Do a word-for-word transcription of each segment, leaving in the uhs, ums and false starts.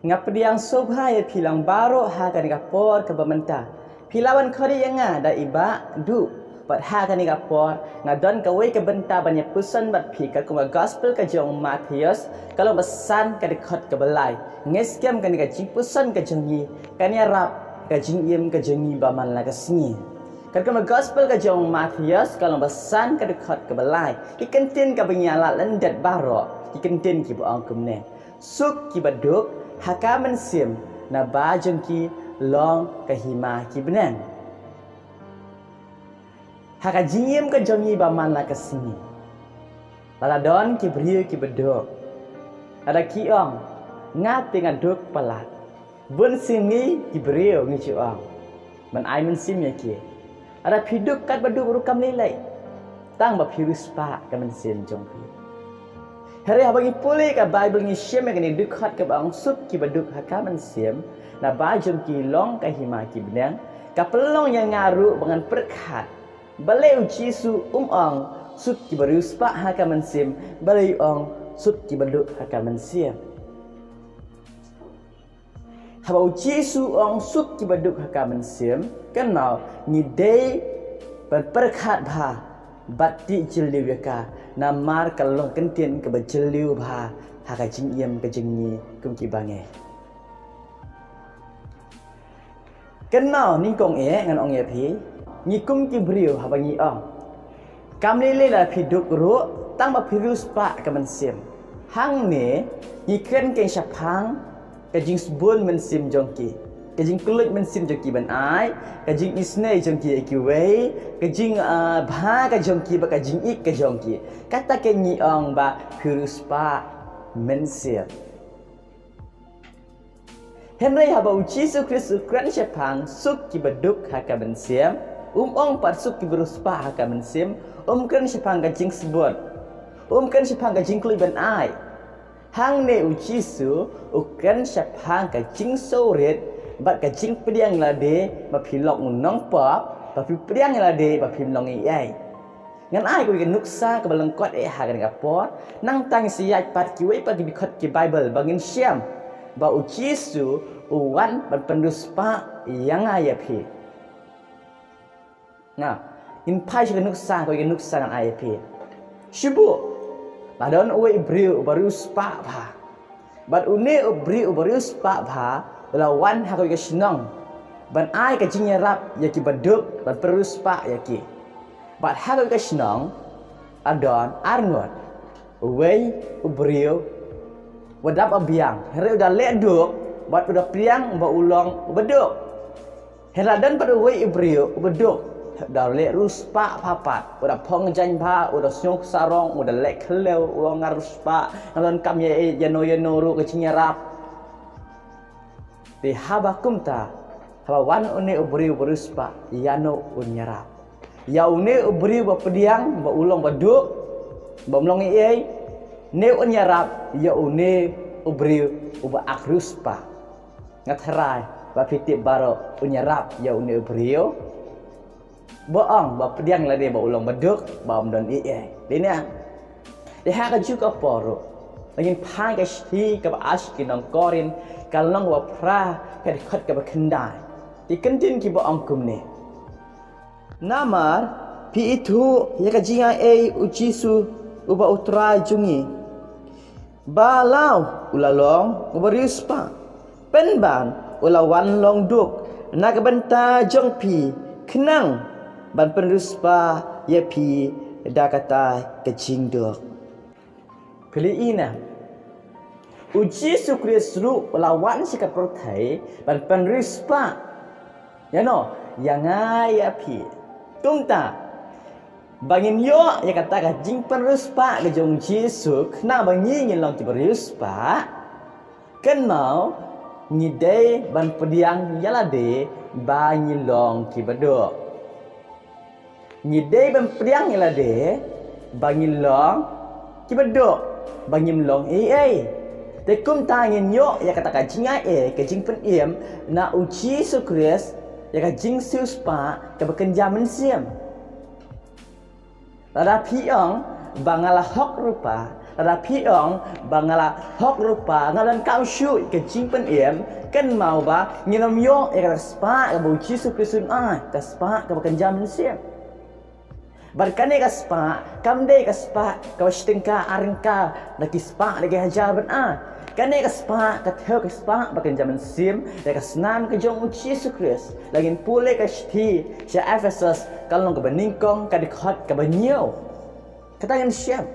Nga pdiang sngewbha ïa phi lang baroh ha kane ka por kaba mynta. Phi la wan khot ïa nga da i Bah Duh. Bad ha kane ka por nga don kawei ka bynta ban ïa puson bad phi katkum ka gospel ka jong u Mathaios, ka lynnong ba san, ka dkhot kaba lai. Ngi skhem kane ka jingpuson ka jong ngi kan ïarap ka jingim ka jong ngi ba man la ka sngi. Katkum ka gospel ka jong u Mathaios, ka lynnong ba san, ka dkhot kaba lai. Ki kyntien kaba ngi ïa lad lyndet baroh, ki kyntien kiba ong kumne: Suk kiba duk ha ka mynsiem, naba jong ki long ka hima ki bneng. Ha ka jingim ka jong ngi ba man la ka sngi, la don ki briew kiba duk. Lada ki ong, nga te nga duk palat. Bun sien ngi ki briew ngi ju ong, ban ai mynsiem ïa ki. Lada phi duk katba duk ruh kam lei lei, tang ba phi riewspah ka mynsiem jong phi. Hynrei haba ngi pule ka Baibl ngi shem ïa kane ka dkhot kaba ong suk kiba duk ha ka mynsiem, naba jong ki long ka hima ki bneng, ka pynlong ïa nga ruh ba ngan pyrkhat. Balei u Jisu um ong suk kiba riewspah ha ka mynsiem, balei u ong suk kiba duk ha ka mynsiem? Haba u Jisu u ong suk kiba duk ha ka mynsiem, kynmaw ngi dei ban pyrkhat bha bad tih jylliew ïa ka, namar ka long kyntien kaba jylliew bha ha ka jingim ka jong ngi kum ki bangeit. Kynmaw, nyngkong eh ngan ong ïa phi, ngi kum ki briew haba ngi ong, kam lei lei lada phi duk ruh, tang ba phi riewspah ka mynsiem. Hangne ngi kren keiñ shaphang ka jingsbun mynsiem jong ki, ka jingkylluid mynsiem jong ki ban ai, ka jingisynei jong ki ïa kiwei, ka jing, ah, bha ka jong ki bad ka jingïeit ka jong ki. Kata keiñ ngi ong ba phi riewspah mynsiem. Hynrei haba u Jisu Khrist u kren shaphang suk kiba duk ha ka mynsiem, um ong pat suk kiba riewspah ha ka mynsiem, um kren shaphang ka jingsbun, um kren shaphang ka jingkylluid ban ai. Hangne u Jisu u kren shaphang ka jingsngewrit bad ka jingpdiang ïa lade ba phi long u nongpop, ba phi pdiang ïa lade ba phim long ei ei. Ngan ai kawei ka nuksa kaba lyngkot eh ha kane ka por. Nangta ngin sa ïaid pat kiwei pat ki dkhot ki Baibl ba ngin shem ba u Jisu u wan ban pynriewspah ïa nga ïa phi. Nga, ngin phai sha ka nuksa, kawei ka nuksa ngan ai ïa phi. Shu buh, la don uwei u briew uba riewspah bha. Bad une u briew uba riewspah bha u la wan ha kawei ka shnong ban ai ka jingïarap ïa kiba duk, ban pynriewspah ïa ki. Bad ha kawei ka shnong la don ar ngut. Uwei u briew u dap ba biang, hynrei u da leh duk bad u da pdiang ba u long uba duk. Hynrei la don pat uwei u briew uba duk, u da leh riewspah bha pat, u da phong jaiñ bha, u da sngew sarong, u da leh khlem, u ong nga riewspah, nga donkam ïa, ïa, ïano ïano ruh ka jingïarap. Te haba kumta, haba wan une u briew uba riewspah, ïano un ïarap? Ïa une u briew ba pdiang ba u long ba duk, bym long ei ei, ne un ïarap ïa une u briew uba ak riewspah? Nga tharai ba phi tip baroh un ïarap ïa une u briew ba ong, ba pdiang lade ba u long ba duk, bym don ei ei. Dei ne em? Te ha kajuh ka por ruh, la ngin phai ka shithi kaba ar sha ki nong Korinth, ka lynnong ba phra, ka dkhot kaba khyndai. Ki kyntien kiba ong kumne: Namar phi ithuh ïa ka jingaiei u Jisu uba u Trai jong ngi, ba la u la long uba riewspah, pynban u la wan long duk na ka bynta jong phi, khnang ban pynriewspah ïa phi da kata ka jingduk. Phi la ïohi ne em? U Jisu Khrist ruh u la wan sha ka pyrthei ban pynriewspah ïano? Ïa nga ïa phi. Kumta, ba ngin ïoh ïa kata ka jingpynriewspah ka jong u Jisu, khnang ba ngi ngin long kiba riewspah, kynmaw ngi dei ban pdiang ïa lade ba ngi long kiba duk. Ngi dei ban pdiang ïa lade ba ngi long kiba duk, ba ngim long ei ei. Te kumta ngin ïoh ïa kata ka jingaiei, ka jingpynim na u Jisu Khrist, ïa ka jingsiewspah kaba kynja mynsiem. Lada phi ong ba nga la hok ruh pat, Lada phi ong ba nga la hok ruh pa, nga donkam shuh ïa ka jingpynim, kynmaw ba ngin ym ïoh ïa ka spah kaba u Jisu Khrist un ai, ka spah kaba kynja mynsiem. Bad kane ka spah kam dei ka spah kaba shi tyngka ar tyngka, na ki spah na ki hajar bynta. Kane ka spah ka thew ka spah ba kynja mynsiem, da ka snam ka jong u Jisu Khrist. Lada ngin pule ka shithi sha Ephesos, ka lynnong kaba nyngkong, ka dkhot kaba hynñiew. Kata ngin shem.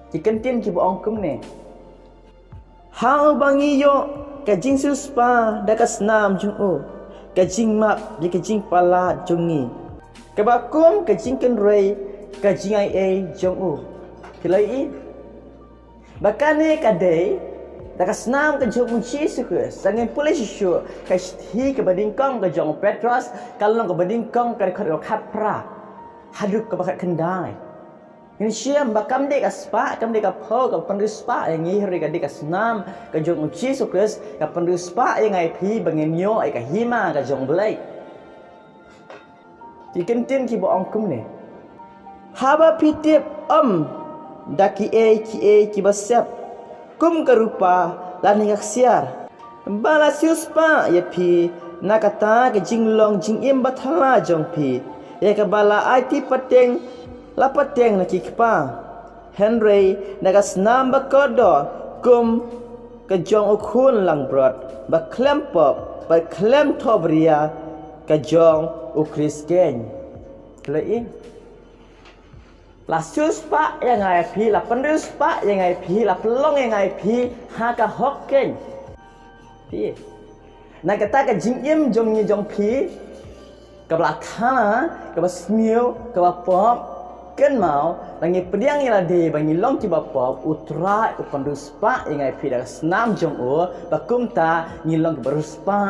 Ki kyntien kiba ong kumne. Ha uba ngi ïoh ka jingsiewspah da ka snam jong u, ka jingmap ïa ka jingpalat jong ngi, kaba kum ka jingkynrei ka jingaiei jong u. Phi la ïohi? Ba kane ka dei da ka snam ka jong u Jisu Khrist. Lada ngin pule shuh shuh ka shithi kaba nyngkong ka jong u Petros, ka lynnong kaba nyngkong, ka dkhot kaba khatphra haduh kaba khatkhyndai. Ngin shem ba kam dei ka spah, kam dei ka phew kaba pynriewspah ïa ngi, hynrei ka dei ka snam ka jong u Jisu Khrist kaba pynriewspah ïa nga ïa phi ba ngin ïoh ïa ka hima ka jong u Blei. Ki kyntien kiba ong kumne. Haba phi tip ym da kiei kiei kiba sep, kum ka rupa lane ka ksiar, ba la siewspah ïa phi na kata ka jinglong jingim bathala jong phi, ïa kaba la aiti pateng la pateng na ki kpa, hynrei na ka snam ba kordor kum ka jong u khun langbrot ba khlem pop ba khlem thohbria, ka jong u Khrist keiñ. Phi la ïohi? La siewspah ïa nga ïa phi, la pynriewspah ïa nga ïa phi, la pynlong ïa nga ïa phi ha ka hok keiñ. Phi, na kata ka jingim jong ngi jong phi, kaba la thala, kaba sniew, kaba pop, kynmaw, lada ngi pdiang ïa lade ba ngi long kiba pop, u Trai u pynriewspah ïa nga ïa phi da ka snam jong u, ba kumta ngi long kiba riewspah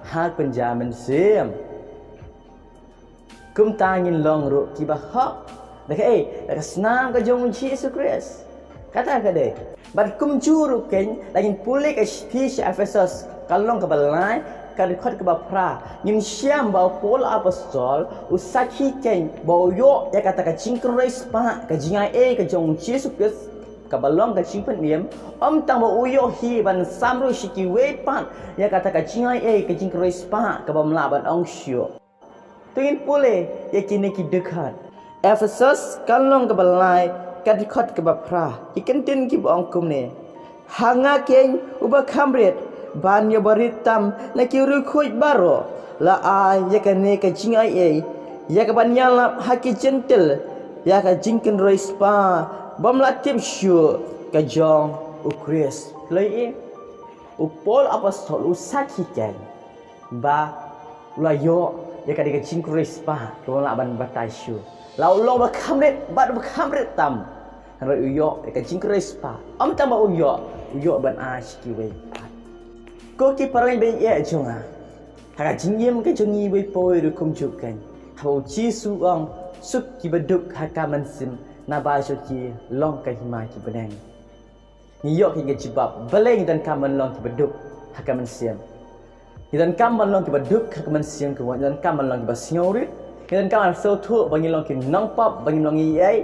ha ka kynja mynsiem. Kumta ngin long ruh kiba hok. Da kaei? Da ka snam ka jong u Jisu Khrist. Kata ka dei. Bad kumjuh ruh keiñ, lada ngin pule ka shithi sha Ephesos, ka lynnong kaba lai, ka dkhot kaba phra, ngin shem ba u Paul apostol u sakhi keiñ ba u ïoh ïa kata ka jingkynrei spah, ka jingaiei ka jong u Jisu Khrist, kaba long ka jingpynim, ym tang ba u ïoh hi, ban sam ruh sha kiwei pat ïa kata ka jingaiei ka jingkynrei spah kaba ym lah ban ong shuh. To ngin pule ïa kine ki dkhot. Ephesos ka lynnong kaba lai, ka dkhot kaba phra, ki kyntien kiba ong kumne. Ha nga keiñ uba kham rit ban ïoh ba rit tam na ki riewkhuid baroh, la ai ïa kane ka jingaiei, ïa kaban ïalap ha ki jentil ïa ka jingkynrei spah bym la tip shuh, ka jong u Khrist. Phi la ïohi? U Paul apostol u sakhi keiñ ba u la ïoh ïa kane ka jingkynrei spah kaba ym lah ban batai shuh. La u long ba kham rit bad ba kham rit tam, hynrei u ïoh ïa ka jingkynrei spah. Ym tang ba u ïoh, u ïoh ban ai sha kiwei pat. Ko ki paralok ba ïeit jong nga, ha ka jingim ka jong ngi iwei pa iwei ruh kumjuh keiñ, haba u Jisu u ong, suk kiba duk ha ka mynsiem, naba sha ki long ka hima ki bneng. Ngi ïoh keiñ ka jubab, balei ngi donkam ban long kiba duk ha ka mynsiem? Ngi donkam ban long kiba duk ha ka mynsiem, kumno? Ngi donkam ban long kiba sngewrit. Ngi donkam ban sngewthuh ba ngi long ki nongpop, ba ngi long ei ei.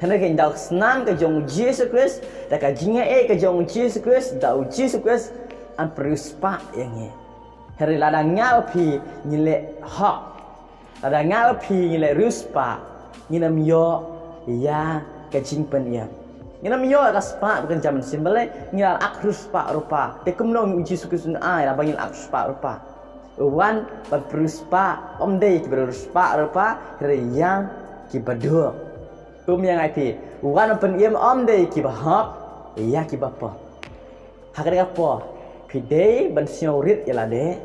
Hynrei keiñ da ka snam ka jong u Jisu Khrist, da ka jingaiei ka jong u Jisu Khrist, da u Jisu Khrist un pynriewspah ïa ngi. Hynrei lada nga bad phi ngi leh hok, lada nga bad phi ngi leh riewspah, ngin ym ïoh ïa ka jingpynim. Ngin ym ïoh ïa ka spah ba kynja mynsiem. Balei? Ngi la ak riewspah ruh pa. Te kumno u Jisu Khrist un ai lada ba ngi la ak riewspah ruh pa? U wan ban pynriewspah, ym dei kiba riewspah ruh pa, hynrei ïa kiba duk. Um ïa nga ïa phi, u wan ban pynim ym dei kiba hok, ïa kiba pop. Ha kane ka por, phi dei ban sngewrit ïa lade.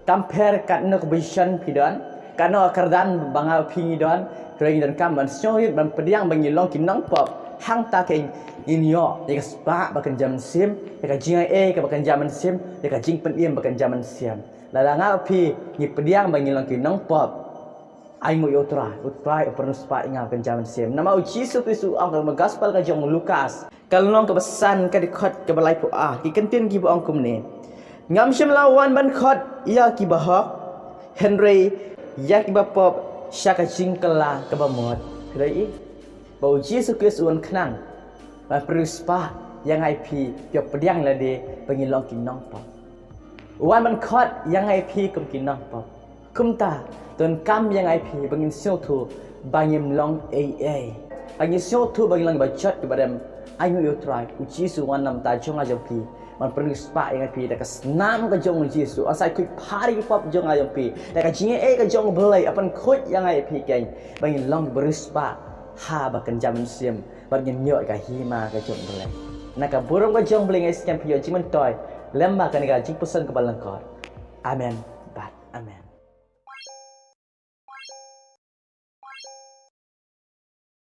Kam pher katno ka position phi don, katno ka kyrdan ba nga bad phi ngi don, hynrei ngi donkam ban sngewrit, ban pdiang ba ngi long ki nongpop. Hangta keiñ ngin ïoh ïa ka spah ba kynja mynsiem, ïa ka jingaiei kaba kynja mynsiem, ïa ka jingpynim ba kynja mynsiem. Lada nga bad phi ngi pdiang ba ngi long ki nongpop, ai nguh ïa u Trai, u Trai u pynriewspah ïa nga ba kynja mynsiem. Namar u Jisu Khrist u ong ha ka gospel ka jong u Lukas, ka lynnong kaba san, ka dkhot kaba laiphew ar, ki kyntien kiba ong kumne. Ngam shym la wan ban khot ïa kiba hok, hynrei ïa kiba pop sha ka jingkylla kaba mut. Phi la ïohi ba u Jisu Khrist u wan khnang Ban pynriewspah ïa nga ïa phi, phi ïa pdiang lade ba ngin long ki nongpop. Wan ban khot ïa nga ïa phi kum ki nongpop. Kumta, donkam ïa nga ïa phi ba ngin sngewthuh ba ngim long ei ei. Ba ngin sngewthuh ba ngin long ba jot ba dem. Ai nguh ïa U Trai, U Jisu wan namar jong nga jong phi. Ban pynriewspah ïa nga ïa phi da ka snam ka jong U Jisu. Asai khuid phar ïa ki pop jong nga jong phi. Da ka jingaiei ka jong U Blei, a pynkhuid ïa nga ïa phi keiñ ba ngin long ba riewspah ha ba kynja mynsiem. Bad ngin ïoh ka hima ka jong U Blei. Na ka burom ka jong U Blei nga sngewbha phi ïoh jingmyntoi lem bad kane ka jingpuson kaba lyngkot. Amen. Bad amen.